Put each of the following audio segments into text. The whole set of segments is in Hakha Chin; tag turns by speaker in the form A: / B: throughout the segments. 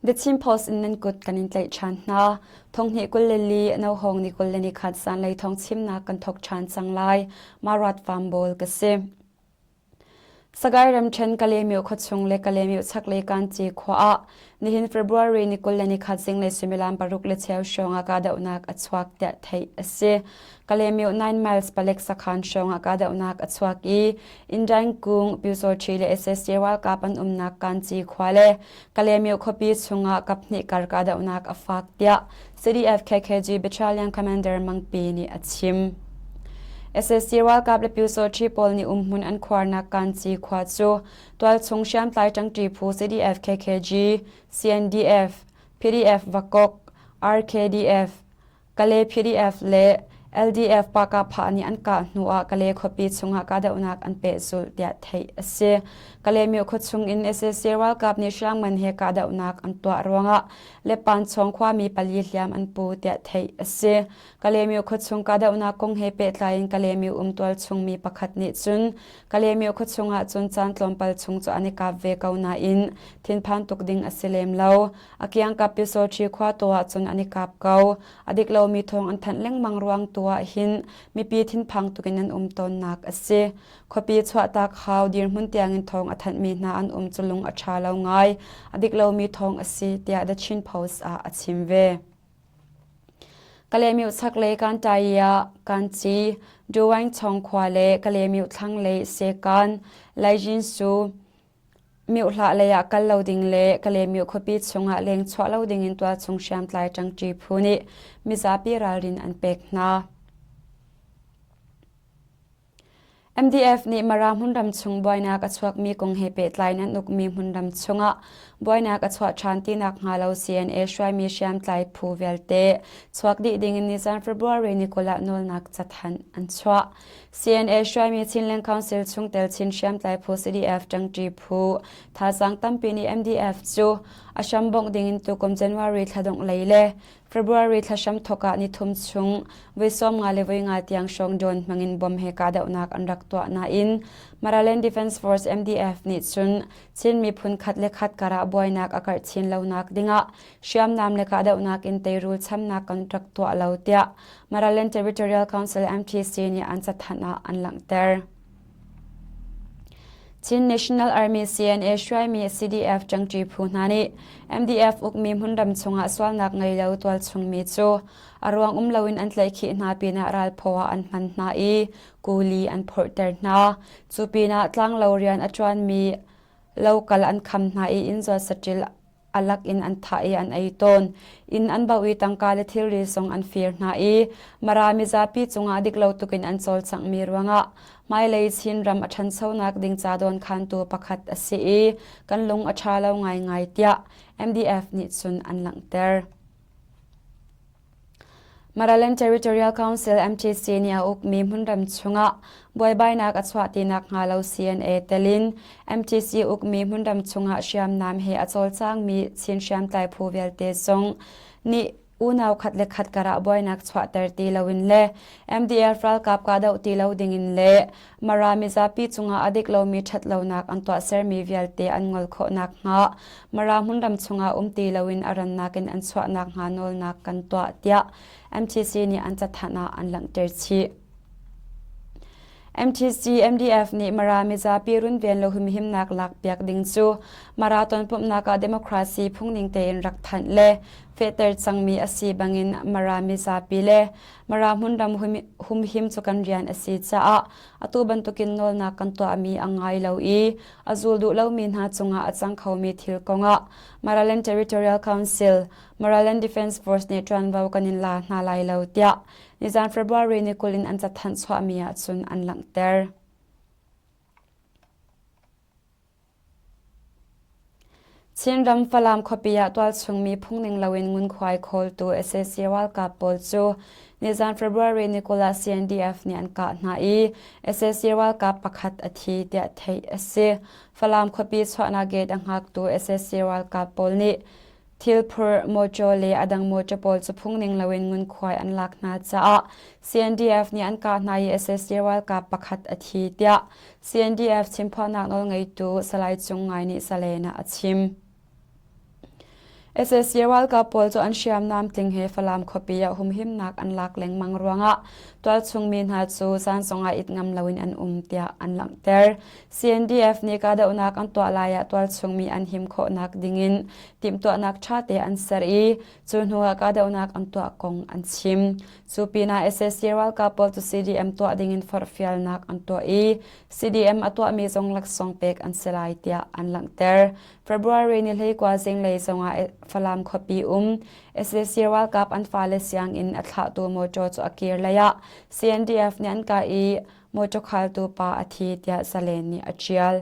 A: The Chin Post in nan kut kan in tlaih ṭhan hna. Thonghnih 22 nohawng ni 21 zanlei thawng chimnak kan thawk ṭhan cang lai. Marat Fambawl ka si. Sagaing ramṭhen Kalaymyo khuachung le Kalaymyo chaklei Kanci khua ah nihin February ni 21 zinglei suimilam paruk le cheu hrawng ah kahdohnak a chuak tiah theih a si. Kalaymyo 9 Miles palek sakhan hrawng ah kahdohnak a chuak i Indaing Kung, Pyusawṭhi le SSC ralkap an umnak Kanci khua le Kalaymyo khuapi chungah kaphnih kar kahdohnak a fak tiah CDF KKG Battalion Commander Mang Pi nih a chim. SSC ralkap le Pyusawṭhi pawl nih umhmun an khuarnak Kanci khua cu tualchung hriamtlai ṭangṭi phu CDF KKG, CNDF, PDF Vakok, RKDF, Kale PDF le LDF Pakapha nih an kah hnu ah Kale khuapi chungah kahdohnak an pehzulh tiah theih a si. Kalaymyo khuachung in sac ralkap nih hriamngan he kahdohnak an tuah ruangah Lepanchawng khuami pali hliam an pu tiah theih a si. Kalaymyo khuachung kahdohnak kong he pehtlai in Kalaymyo um tualchung mi pakhat nih cun Kalaymyo khuachung ah cun caan tlawmpal chung cu an i kap ve ko nain thinphan tuk ding a si lem lo. A kiangkap Pyusawṭhi khua tu ahcun an i kap ko. A dik lomi thawng an thanh lengmang ruang tu ah hin mipi thinphang tukin an um tawnnak a si. Khuapi chuahtak hau dirhmun tiangin thawng a thanhmi hna an um cu lung a ṭha lo ngai. A dik lomi thawng a si tiah The Chin Post ah a chim ve. Kalaymyo chaklei Kantaya, Kanci, Duwangchong khua le Kalaymyo thlanglei Sekan, Laijinsu, Miohlah lei ah kal lo ding le Kalaymyo khuapi chungah leng chuah lo dingin tualchung hriamtlai ṭangṭi phu nih mizapi ralrin an pek hna. MDF nih Mara hmunram chung buainak a chuakmi kong he pehtlai in an ukmi hmunram chungah buainak a chuah ṭhan ti nakhnga lo CNA hruaimi hriamtlai phu vialte chuak dih dingin nizan February ni 20 ah nawlnak cathanh an chuah. CNA hruaimi Chinland Council chungtel Chin hriamtlai phu CDF ṭangṭi phu thazaang tampi nih MDF cu a hram bongh dingin tukum January thla dongh lei le February thla hram thawk ah nithum chung voi 50 le voi nga tiang hrawng drone hmangin bom he kahdohnak an rak tuah nain Maraland Defense Force MDF nih cun Chin miphun khat le khat karah buainak a karh chin lonak dingah hriamnam le kahdohnak in teirul chamnak kan rak tuah lo tiah Maraland Territorial Council MTC nih an cathanh ah an langhter. Chin National Army CNA hruaimi CDF ṭangṭi phu hna nih MDF ukmi hmunram chungah sualnak ngei lo tualchungmi cu a ruang um loin an tlaihkhih hna pinah ralphaw ah an hman hna i kuli an phorhter hna. Cu pinah tlanglo rian a ṭuanmi lokal an kham hna i inn zuat saṭil a lak in an thah i an ei tawn. Inn an bauh i tangka le thilri zong an fir hna i Mara mizapi cungah diklo tukin an cawlcanghmi ruangah hmailei Chinram a ṭhanchonak ding ca dawnkhantu pakhat a si i kan lung a ṭha lo ngaingai tiah MDF nih cun an langhter. Maraland Territorial Council MTC nih a ukmi hmunram chungah buaibainak a chuah ti nakhnga lo CNA telin MTC ukmi hmunram chungah hriamnam he a cawlcangmi Chin hriamtlai phu vialte zong nih unau khat le khat karah buainak chuahter ti loin le MDF ralkap kahdoh ti lo dingin le Mara mizapi cungah a dik lomi ṭhatlonak an tuahsermi vialte an ngol khawh nakhnga Mara hmunram chungah um ti loin a rannak in an chuah nakhnga nawlnak kan tuah tiah MTC nih an cathanh ah an langhter chih. MTC MDF nih Mara mizapi runven lo humhimnak lakpiak ding cu Mara tonpumhnak ah democracy phungning tein rak thanh le fehter cangmi a si bangin Mara mizapi le Mara hmunram humhim cu kan rian a si caah atu bantukin nawlnak kan tuahmi a ngai lo i a zul duh lomi hna cungah a cang khomi thil kongah Maraland Territorial Council, Maraland Defence Force nih ṭuanvo kan in la hna lai lo tiah nizan February ni 20 in an cathanh chuahmi ahcun an langhter. Chinram Falam khuapi ah tualchungmi phungning loin ngunkhuai khawltu sac ralkap pawl cu nizan February ni 20 ah CNDF nih an kah hna i sac ralkap pakhat a thi tiah theih a si. Falam khuapi chuahnak gate a hngaktu sac ralkap pawl nih Thilphur mawṭaw le a dang mawṭaw pawl cu phungning loin ngunkhuai an lak hna caah CNDF nih an kah hna i sac ralkap pakhat a thi tiah CNDF chimphuannak nawlngeitu Salai Cung Ngai nih Salen ah a chim. Sac ralkap pawl cu an hriamnam tling he Falam khuapi ah humhimnak an lak lengmang ruangah tualchung mi hna cu zan zongah it ngam loin an um tiah an langhter. CNDF nih kahdohnak an tuah lai ah tualchung mi an him khawhnak dingin timhtuahnak ṭhate an ser i cu hnuah kahdohnak an tuah kong an chim. Cu pinah sac ralkap pawl cu CDM tuah dingin forhfialnak an tuah i CDM a tuahmi zong laksawng pek an si lai tiah an langhter. February ni 19 zinglei zongah Falam khuapi um sac ralkap an fale sianginn a thlahtu motor cu a kir lei ah CNDF nih an kah i motor khaltu pa a thi tiah Zalen nih a ṭial.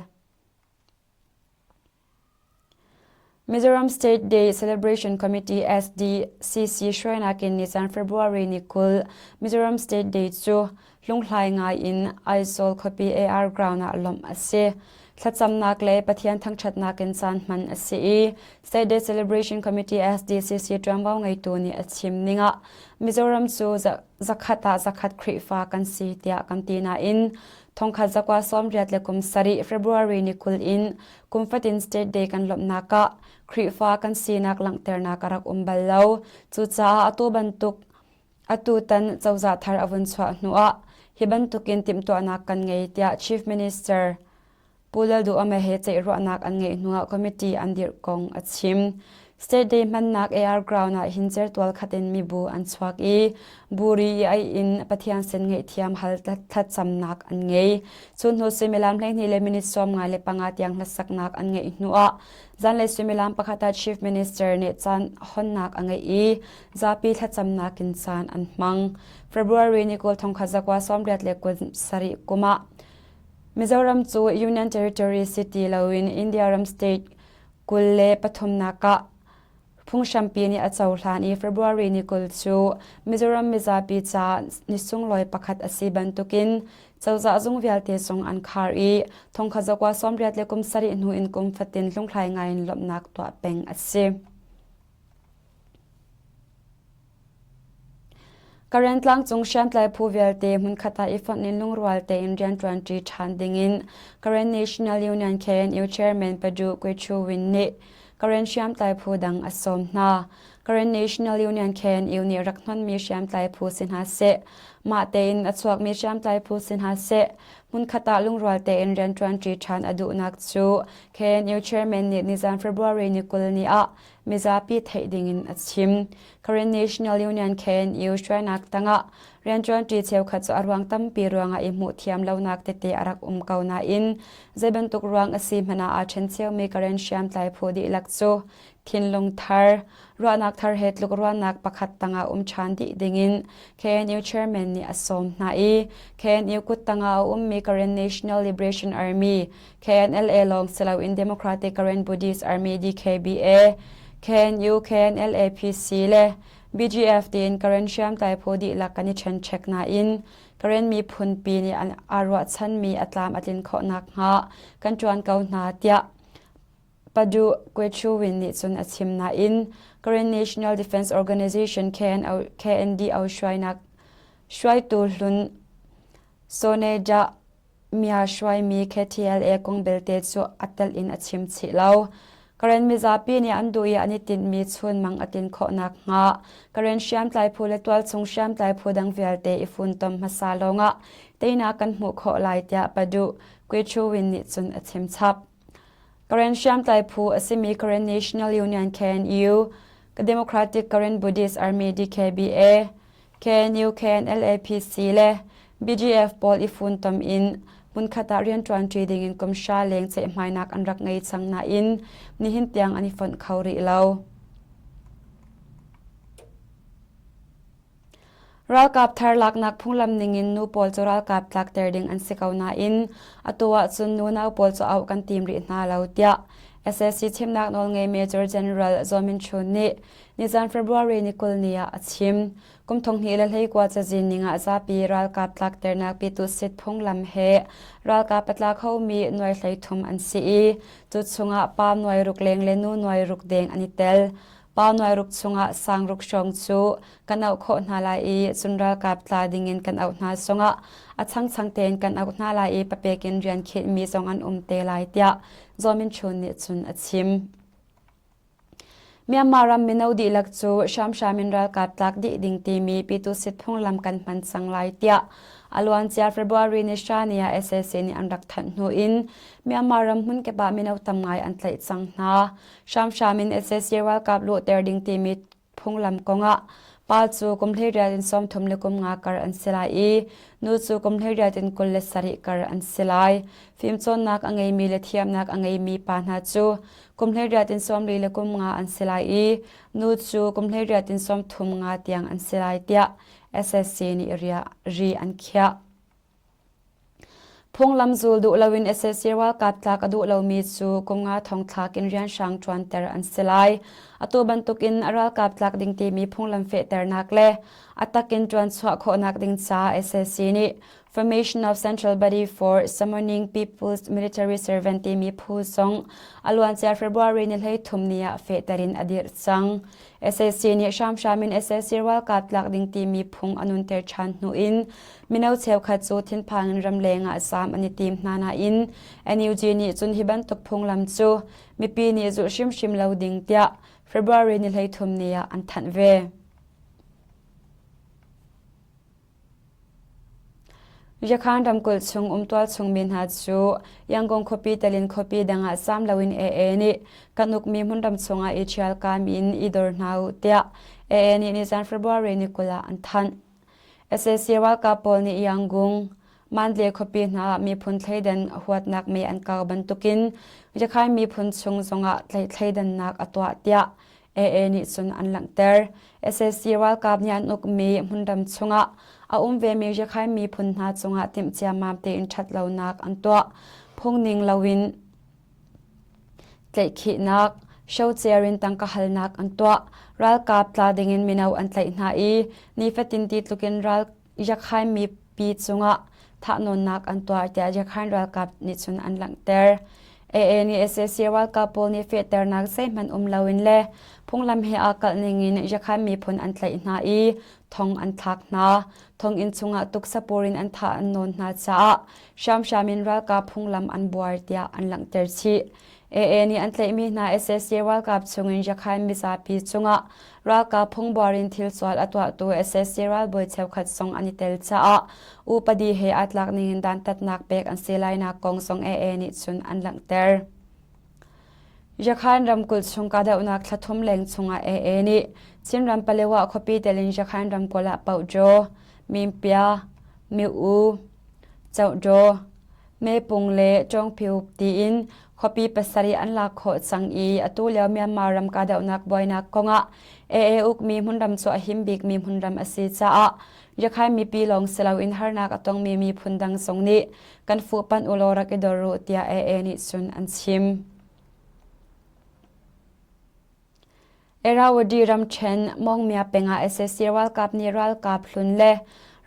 A: Mizoram State Day Celebration Committee SDCC hruainak in nizan February ni 20 Mizoram State Day cu Hlunghlai ngai in Aizawl khuapi AR ground ah lawmh a si. Thlacamnak le Pathian thangṭhatnak in caan hman a si i State Day Celebration Committee SDCC ṭuanvo ngeitu nih a chim ning ah Mizoram cu zakhat ah zakhat Khrihfa kan si tiah kan ti nain thongkhat zakua 80 le kum sarih February ni 20 in kum fatin State Day kan lawmhnak ah Khrihfa kan sinak langhternak a rak um bal lo. Cucaah atu bantuk Atutan cozah thar a vun chuah hnuah hi bantukin timhtuahnak kan ngei tiah Chief Minister Pu Lalduhoma he ceihruahnak an ngeih hnuah committee an dirh kong a chim. State Day hmannak AR ground ah hin certual khat in mibu an chuak i buri i ai in Pathian sin ngaihthiam hal thlacamnak an ngei. Cu hnu suimilam 12 le minute 55 tiang hlasaknak an ngeih hnuah zanlei suimilam pakhat ah Chief Minister nih caan honnak a ngeih i zapi thlacamnak in caan an hmang. February ni kul thongkhat zakua 87 kum ah Mizoram cu Union Territory City loin India ram state 23 nak ah phunghrampi nih a cohlan i February ni 20 cu Mizoram mizapi ca ni sunglawi pakhat a si bantukin cozah zung vialte zong an khar i thongkhat zakua 87 le kum sarih hnu in kum fatin hlunghlai ngai in lawmhnak tuah peng a si. Karen tlangcung hriamtlai phu vialte hmunkhat ah i fonh in lungrual tein rianṭuanṭi ṭhan dingin Karen National Union KNU Chairman Padu Kwe Win nih Karen hriamtlai phu dang a sawm hna. Karen National Union KNU nih rak hnonmi hriamtlai phu si hna seh, mah tein a chuakmi hriamtlai phu si hna seh, hmunkhat ah lungrual tein rianṭuanṭi ṭhan a duhnak cu KNU Chairman nih nizan February ni 20 ni ah mizapi theih dingin a chim. Karen National Union KNU hruainak tangah rianṭuanṭi cheukhat cu a ruang tampi ruangah i hmuh thiam lonak tete a rak um ko nain zei bantuk ruang a si hmanh ah aa ṭhen ciomi Karen hriamtlai phu dihlak cu thinlung thar, ruahnak thar he tlukruannak pakhat tangah um ṭhan dih dingin KNU chairman nih a sawm hna i KNU kut tangah a ummi Karen National Liberation Army KNLA lawng si loin Democratic Karen Buddhist Army DKBA, KNU, KNLA PC le BGF tiin Karen hriamtlai phu dihlak kan i ṭhenṭhek nain Karen miphunpi nih aa ruahchanmi a tlam a tlin khawh nakhnga kan ṭuan ko hna tiah Padu Kwechuwin nih cun a chim nain Karen National Defense Organization KNO, KNDO hruainak hruaitu hlun Soneja Mya hruaimi KTLA kong belte cu a telh in a chim chih lo. Karen mizapi nih an duh i an i tinhmi chunmang a tlin khawh nakhnga Karen hriamtlai phu le tualchung hriamtlai phu dang vialte i funtom hmasa lawngah teinak kan hmuh khawh lai tiah Paduh Kwe Chu Win nih cun a chim chap. Karen hriamtlai phu a simi Karen National Union KNU, Democratic Karen Buddhist Army DKBA, KNU, KNLAPC le BGF pawl i funtom in hmunkhat ah rianṭuanṭi dingin kum hra leng ceihmainak an rak ngei cang nain nihin tiang an i fonh kho rih lo. Ralkap thar laknak phunglam ningin nu pawl cu ralkap tlakter ding an si ko nain atu ahcun nunau pawl cu auh kan tim rih hna lo tiah SAC chimnak nawlngei Major General Zaw Min Chun nih nizan February ni 20 ni ah a chim. Kum 2021 cazin ning ah zapi ralkap tlakternak pitusit phunglam he ralkap a tla khomi nuai 33 an si i cu chungah pa nuai ruk leng le nu nuai ruk deng an i tel. Pa nuai ruk chungah sang ruk hrawng cu kan auh khawh hna lai i cun ralkap tla dingin kan auh hna zongah a changchang tein kan auh hna lai i papek in rian khinh zong an um te lai tiah Zaw Min Chun nih cun a chim. Myanmar ram mino dihlak cu hramhram in ralkap tlak dih ding timi Pyitusit phunglam kan hman cang lai tiah a luancia February ni hra ni ah sac nih an rak thanh hnu in Myanmar ram hmunkip ah mino tam ngai an tlaih cang hna. Hramhram in sac ralkap luhter ding timi phunglam kongah pa cu kum 18 in 30 le kum nga kar an si lai i nu cu kum 18 in 27 kar an si lai. Fimcawnnak a ngeimi le thiamnak a ngeimi pa hna cu kum 18 in 40 le kum nga an si lai i nu cu kum 18 in 30 nga tiang an si lai tiah SSC nih ri an khiah. Phunglam zul duh loin sac ralkap tlak a duh lomi cu kum nga thongthlak in rianhrang ṭuanter an si lai. Atu bantukin a ralkap tlak ding timi phunglam fehternak le a takin ṭuanchuah khawhnak ding caah sac nih Formation of Central Body for Summoning People's Military Servant timi phu zong a luancia February ni 13 ni ah fehter in a dirh cang. Sac nih hramhram in sac ralkap tlak ding timi phung a nunter ṭhan hnu in Mino cheukhat cu thinphang in ramleng ah zaam an i tim hna nain NUG nih cun hi bantuk phunglam cu mipi nih zulh hrimhrim lo ding tiah February ni 13 ni ah an thanh ve. Yakhan ramkulh chung um tualchung mi hna cu Yangon khuapi telin khuapi dang ah zaam loin AA nih kan ukmi hmunram chungah i ṭhialkam in i dor hna u tiah AA nih nizan February ni 20 ah an thanh. Sac ralkap pawl nih Yangon, Mandalay khuapi hna ah miphun thleidan huatnak mei an kau bantukin Rakhine miphun chung zongah thleidannak a tuah tiah AA nih cun an langhter. Sac ralkap nih an ukmi hmunram chungah a um vemi Rakhine miphun hna cungah timh ciammam tein ṭhatlonak an tuah. Phungning loin Tlaihkhihnak, hrocer in tangka halnak an tuah. Ralkap tla dingin mino an tlaih hna i nifatin ti tlukin ral Rakhine mipi cungah thahnawnnak an tuah tiah Rakhine ralkap nih cun an langhter. AA nih sac ralkap pawl nih fehternak zeihmanh um loin le phunglam he aa kalh ningin Rakhine miphun an tlaih hna i thong an thlak hna. Thonginn chungah tuksapur in an thah an nawn hna caah hramhram in ralkap phunglam an buar tiah an langhter chih. AA nih an tlaihmi hna sac ralkap chungin Rakhine mizapi cungah ralkap phungbuar in thil sual a tuahtu sac ralbawi cheukhat zong an i tel caah upadi he aa tlak ningin dantatnak pek an si lainak kong zong AA nih cun an langhter. Rakhine ramkulh chung kahdohnak thla thum leng chungah AA nih Chinram Palewa khuapi tel in Rakhine ramkulh ah Pohjaw, Mimpia, Miu, Cohdaw, Mepung le Cawngphiuk tiin khuapi pasarih an lak khawh cang i atu lio Myanmar ram kahdohnak buainak kongah AA ukmi hmunram cu a him bikmi hmunram a si caah Rakhine mipi lawng si loin harnak a tongmi miphun dang zong nih kan fuhpanh ulaw rak i dor u tiah AA nih cun an chim. Irrawaddy ramṭhen Mongmya peng ah sac ralkap nih ralkap hlun le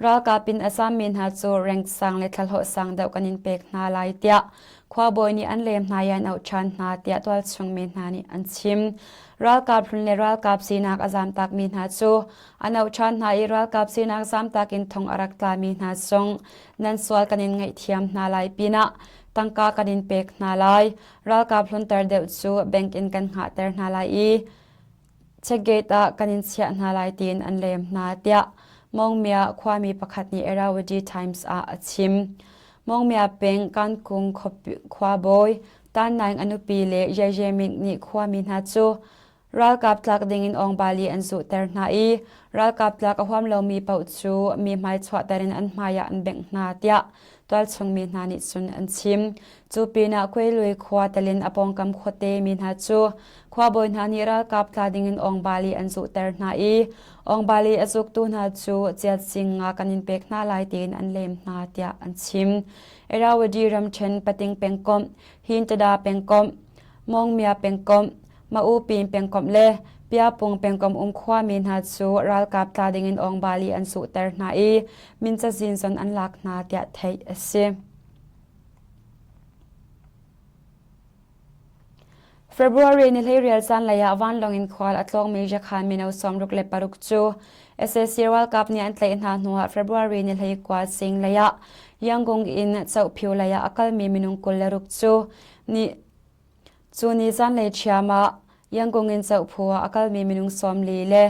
A: ralkap in a zaammi hna cu rank sang le thlahlawh sang deuh kan in pek hna lai tiah khuabawi nih an lem hna i an auh ṭhan hna tiah tualchung mi hna nih an chim. Ralkap hlun le ralkap sinak a zaamtakmi hna cu an auh ṭhan hna i ralkap sinak zaamtak in thong a rak tlami hna zong nan sual kan in ngaihthiam hna lai pinah tangka kan in pek hna lai. Ralkap hlunter deuh cu bank in kan hngahter hna lai i checkgate ah kan in chiah hna lai tiin an lem hna tiah Mongmya khuami pakhat nih Irrawaddy Times ah a chim. Mongmya peng Kankung khuabawi Tan Naing a nupi le Ye Ming nih khuami hna cu Ralkap tlak dingin awngbali an zuhter hna i ralkap tlak a huam lomi paoh cu mi hmai chuahter in an hmai ah an bengh hna tiah tualchung mi hna nih cun an chim. Cu pinah Kuailui khua telin a pawngkam khuate mi hna cu khuabawi hna nih ralkap tla dingin awngbali an zuhter hna i awngbali a zuktu hna cu chiat sing nga kan in pek hna lai tiin an lem hna tiah an chim. Irrawaddy ramṭhen Pating pengkomh, Hintada pengkomh, Mongmya pengkomh, Maupin pengkomh le Piapung pengkomh um khuami hna cu ralkap tla dingin awngbali an suhter hna i min cazin zon an lak hna tiah theih a si. February ni hleirial zanlei ah vanlawng in khual a tlawngmi Yakhan mino 66 cu sac ralkap nih an tlaih hna hnuah February ni 19 zinglei ah Yangon in Chohphiu lei ah a kalmi minung 26 cu ni Cu ni zanlei ṭhiam ah. Yangon in Cauphu ah a kalmi minung 40 le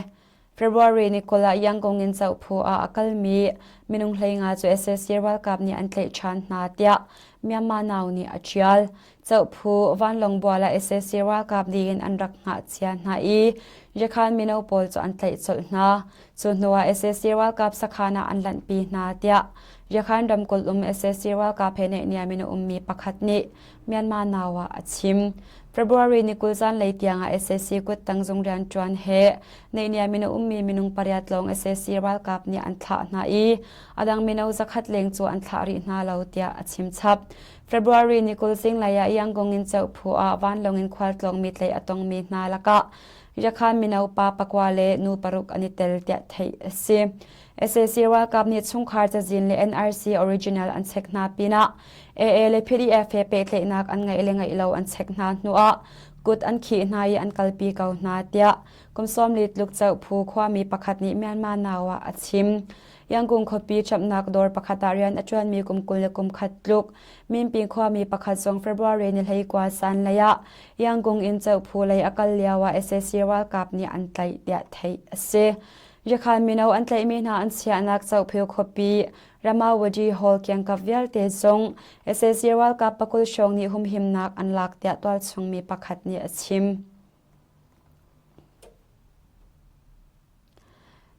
A: February ni 20 ah Yangon in Cauphu ah a kalmi minung 15 cu sac ralkap nih an tlaih ṭhan hna tiah Myanmar Now nih a ṭial. Cauphu vanlawng bual ah sac ralkap nih in an rak hngah cia hna i Yakhan mino pawl cu an tlaih colh hna. Cu hnuah sac ralkap sakhan ah an lanhpi hna tiah Yakhan ramkulh um sac ralkap he naihniam in a ummi pakhat nih Myanmar Now ah a chim. February ni 20 zanlei tiangah sac kuttang zung rianṭuan he naihniam in a ummi minung pariat lawng sac ralkap nih an thlah hna i a dang mino zakhat leng cu an thlah rih hna lo tiah a chim chap. February ni 20 zinglei ah Yangon in Cauphu ah vanlawng in khualtlawngmi tlaih a tongmi hna lakah Yakhan mino pa pakua le nu paruk an i tel tiah theih a si. Sac ralkap nih chungkhar cazin le NRC original an check hna pinah AA le PDF he pehtlaihnak an ngeih le ngeih lo an check hna hnuah kut an khih hna i an kalpi ko hna tiah kum 40 tluk Cauphu khuami pakhat nih Myanmar Now ah a chim. Yangon khuapi chamnak dawr pakhat ah rian a ṭuanmi kum 20 le kum khat tluk Minping khuami pakhat zong February ni 19 zanlei ah Yangon in Cauphu lei a kal lio ah sac ralkap nih an tlaih tiah theih a si. Yakhan mino an tlaihmi hna an chiahnak Cauphu khuapi Ramawadi Hall kiangkap vialte zong sac ralkap pakul hrawng nih humhimnak an lak tiah tualchungmi pakhat nih a chim.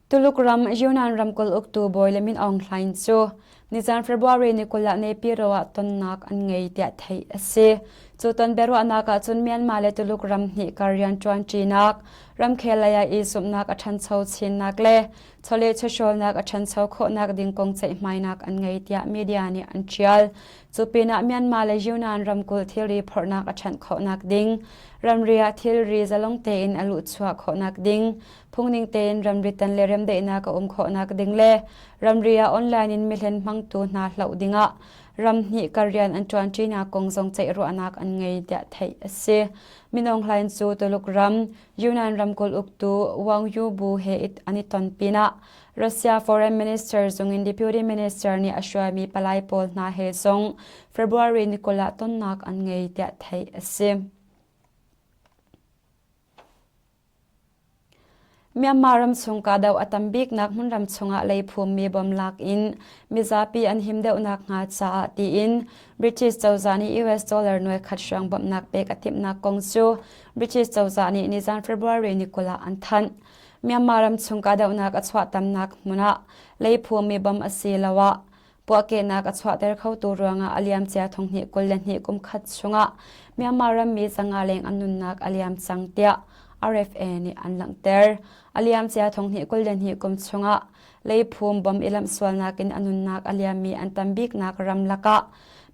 A: Tuluk ram Yunnan ramkulh uktu bawi le Min Aung Hlaing cu nizan February ni 20 ah Naypyidaw ah tonnak an ngei tiah theih a si. Cu ton biaruahnak ah cun Myanmar le Tuluk ram hnih kar rianṭuanṭinak, ramkhel lei ah i zumhnak a ṭhancho chinnak le chawleh chawhrawlnak a ṭhancho khawhnak ding kong ceihmainak an ngei tiah media nih an ṭial. Cu pinah Myanmar le Yunnan ramkulh thilri phorhnak a ṭhanh khawhnak ding, ramri ah thilri zalong tein a luhchuah khawhnak ding, phungning tein ramri tan le remdaihnak a um khawhnak ding le ramri ah online in mihlen hmangtu hna hloh dingah ram hnih kar rian an ṭuanṭinak kong zong ceihruahnak an ngei tiah theih a si. Min Aung Hlaing cu Tuluk ram Yunnan ramkulh uktu Wang Yubu he an i ton pinah Russia Foreign Minister zung in Deputy Minister nih a hruaimi palai pawl hna he zong February ni 20 ah tonnak an ngei tiah theih a si. Myanmar ramchung kahdoh a tam biknak hmunram chungah leiphummi bom lak in mizapi an him deuhnak hnga caah tiin British cozah nih US dollar nuai khat hrawng bawmhnak pek a timhnak kong cu British cozah nih nizan February ni 20 ah an thanh. Myanmar ramchung kahdohnak a chuah tamnak hmun ah leiphummi bom asiloah puahkehnak a chuahter khotu ruangah a liamcia thonghnih 22 kum khat chungah Myanmar rammi zanga leng an nunnak a liam cang tiah RFA nih an langhter. A liamcia thonghnih 22 kum chungah leiphum bom i lamhsualnak in a nunnak a liammi an tam biknak ram lakah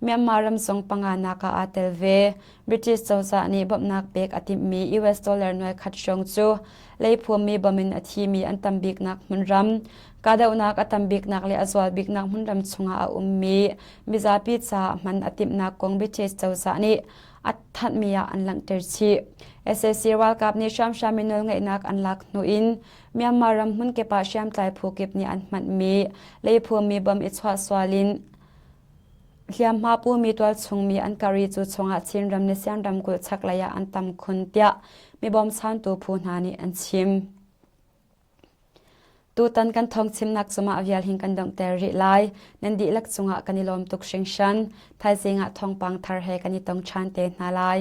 A: Myanmar ram zong panganak ah aa tel ve. British cozah nih bawmhnak pek a timhmi US dollar nuai khat hrawng cu leiphummi bom in a thimi an tam biknak hmunram, kahdohnak a tam biknak le a zual biknak hmunram chungah a ummi mizapi caah hman a timhnak kong British cozah nih a thanhmi ah an langhter chih. Sac ralkap nih hramhram in nawlngeihnak an lak hnu in Myanmar ram hmunkip ah hriamtlai phu kip nih an hmanhmi leiphummi bom i chuahsual in Hliamhma pumi tualchungmi an kar i cu chungah Chinram le Sian ramkulh chaklei ah an tam khun tiah mi bawmchantu phu hna nih an chim. Tutan kan thawngchimnak cu mah vial hin kan donghter rih lai. Nan dihlak cungah kan i lawm tuk hringhran. Thaizing ah thawngpang thar he kan i tong ṭhan te hna lai.